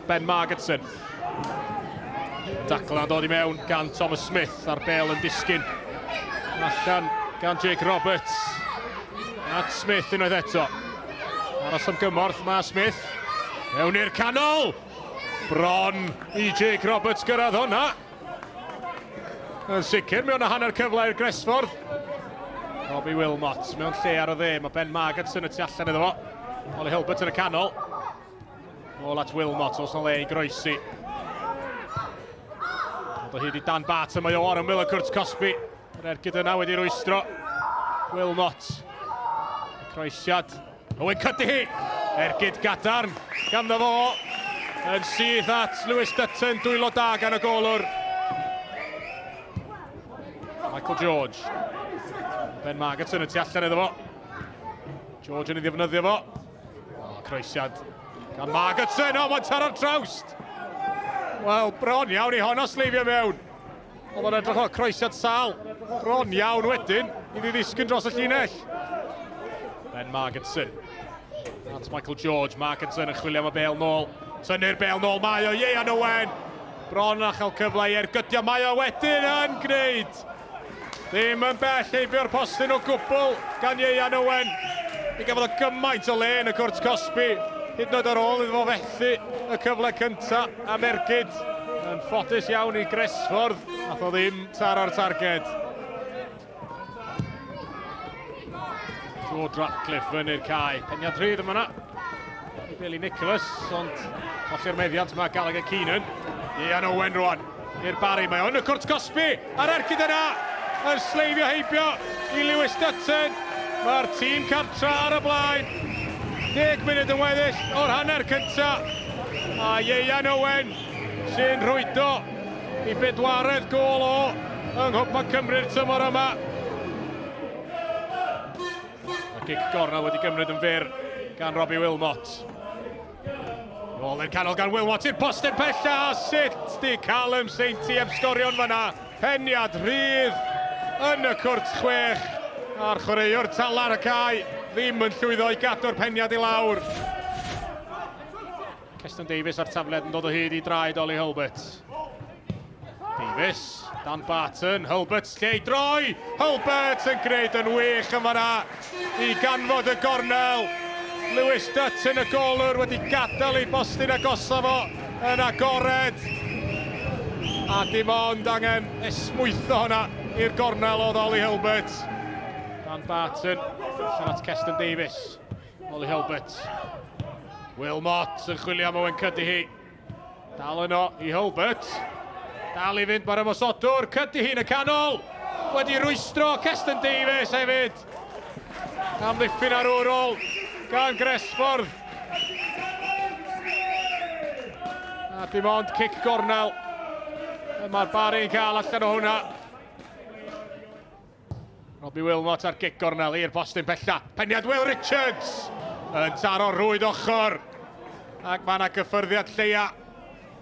Ben Margetson. Dacl yn dod i mewn gan Thomas Smith a'r bel yn disgyn allan gan Jake Roberts. At Smith unwaith eto. Aros am gymorth mae Smith. Mewn i'r canol! Bron i Jake Roberts gyrraedd hwnna. Yn sicr, mewn hanner cyfle i'r Gresffordd. Robbie Wilmot mewn lle ar y dde. Mae Ben Margetson y tu allan iddo fo. Ollie Hilbert yn y canol. Nôl at Wilmot, os na le i groesi. Ond o hyd i Dan Barton, mae o ar ymyl y cwrt cosbi. Yr ergyd yna wedi rwystro. Wilmot. Y croesiad. Owen Cuddihy! Ergyd gadarn ganddo fo. Yn syth at Lewis Dutton, dwylo da gan y golwr. Michael George. Ben Margetson y tu allan iddo fo. George yn ei ddefnyddio fo. O, croesiad gan Margetson. O, mae'n taro'r trawst. Wel, bron iawn i honno sleifio mewn. Oedd o'n edrych o croesiad sal. Bron iawn wedyn iddi ddisgyn dros y llinell. Ben Margetson. At Michael George. Margetson yn chwilio am y bel nôl. Tynnu'r bel nôl. Mae o Ieuan Owen. Bron a chael cyfle i ergydio. Mae o wedyn yn gwneud. Ddim yn bell heibio'r postyn o gwbl gan Ieuan Owen. Mi gafodd o gymaint o le yn y cwrt cosbi, hyd yn oed ar ôl iddo fo fethu y cyfle cyntaf am ergyd. Yn ffodus iawn i Gresffordd, nath o ddim taro'r targed. George Ratcliffe fyny'r cae. Peniad rhydd yma na. I Billy Nicholas, ond colli'r meddiant mae Gallagher Keenan. Ian Owen rwan. I'r Barry, mae o yn y cwrt cosbi, a'r ergyd yna yn sleifio heibio i Lewis Dutton. Mae'r tîm cartra ar y blaen. 10 munud yn weddill o'r hanner cynta. A Ieuan Owen sy'n rhwydo i bedwaredd gôl o yng Nghwpan Cymru'r tymor yma. Mae gic gornel wedi gymryd yn fyr gan Robbie Wilmot. Nôl i'r canol gan Wilmot i'r postyn pella, a sut di Callum Sainty heb sgorio'n fanna. Peniad rhydd yn y cwrt chwech, a'r chwaraewr talar y cae ddim yn llwyddo i gadw'r peniad i lawr. Keston Davies a'r tafliad yn dod o hyd i draed Ollie Hulbert. Davies, Dan Barton, Hulbert lle i droi! Hulbert yn gwneud yn wych yn fanna i ganfod y gornel. Lewis Dutton y golwr wedi gadael ei bostyn agosaf fo yn agored. A dim ond angen esmwytho hwnna i'r gornel oedd Ollie Hulbert. Dan Barton, allan at Keston Davies. Ollie Hulbert. Will Mott yn chwilio am Owen Cuddihy. Dal yno i Hulbert. Dal i fynd mae'r ymosodwr. Cuddihy yn y canol. Wedi rwystro Keston Davies hefyd. Amddiffyn arwrol gan Gresffordd. A dim ond cic gornel. Mae'r Barry'n cael allan o hwnna. Robbie Wilmot ar gic gornel i'r postyn pella. Peniad Will Richards yn taro rhwyd ochr. Ac mae yna gyffyrddiad lleia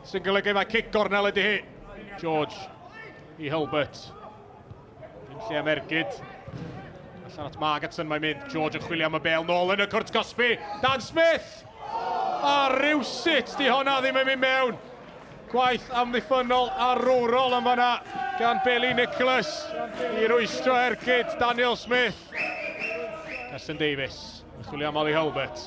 sy'n golygu mae cic gornel ydy hi. George i Hulbert. Dim lle am ergyd. Allan at Margetson mae'n mynd. George yn chwilio am y bel nôl yn y cwrt cosbi. Dan Smith! A rywsut di honna ddim yn mynd mewn. Gwaith amddiffynnol arwrol yn fanna gan Bailey Nicholas i rwystro ergyd Daniel Smith. Keston Davies yn chwilio am Ollie Hulbert.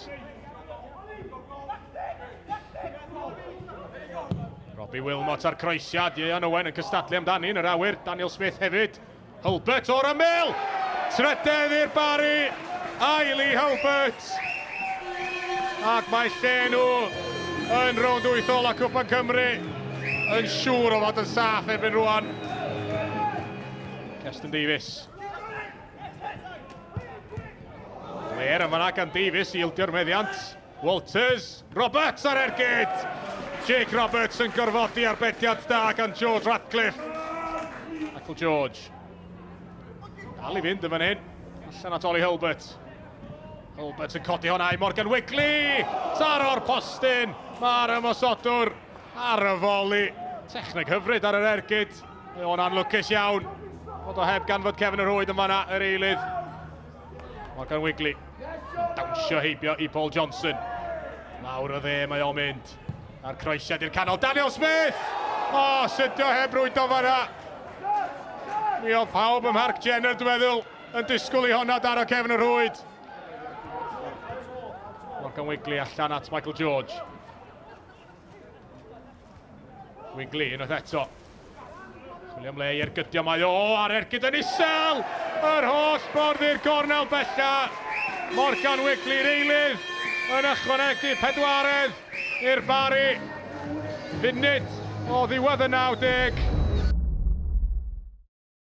Robbie Wilmot ar croesiad, Ieuan Owen yn cystadlu amdani yn yr awyr, Daniel Smith hefyd. Hulbert o'r ymyl! Trydedd i'r Barri, ail i Hulbert. Ac mae lle nhw yn rownd wyth ola Cwpan Cymru yn siŵr o fod yn saff erbyn rwan. Keston Davies. Blair yn fanna gan Davies i ildio'r meddiant. Walters, Roberts ar ergyd! Jake Roberts yn gorfodi arbediad da gan George Ratcliffe. Michael George. Dal i fynd yn fan hyn. Allan at Ollie Hulbert. Hulbert yn codi hwnna i Morgan Wigley. Taro'r postyn. Mae'r ymosodwr ar y foli. Techneg hyfryd ar yr ergyd. Mae o'n anlwcus iawn. Bod o heb ganfod cefn y rhwyd yn fanna, yr eilydd. Morgan Wigley. Dawnsio heibio i Paul Johnson. Lawr y dde mae o'n mynd. A'r croesiad i'r canol, Daniel Smith! O, oh, sydio heb rwydo fanna. Mi oedd pawb ym Mharc Jenner, dwi'n meddwl, yn disgwyl i honna daro cefn y rhwyd. Morgan Wigley allan at Michael George. Wigley unwaith eto. Chwilio am le i ergydio mae o a'r ergyd yn isel! Yr holl ffordd i'r gornel bella. Morgan Wigley'r eilydd yn ychwanegu pedwaredd i'r Bari. Funud o ddiwedd y 90.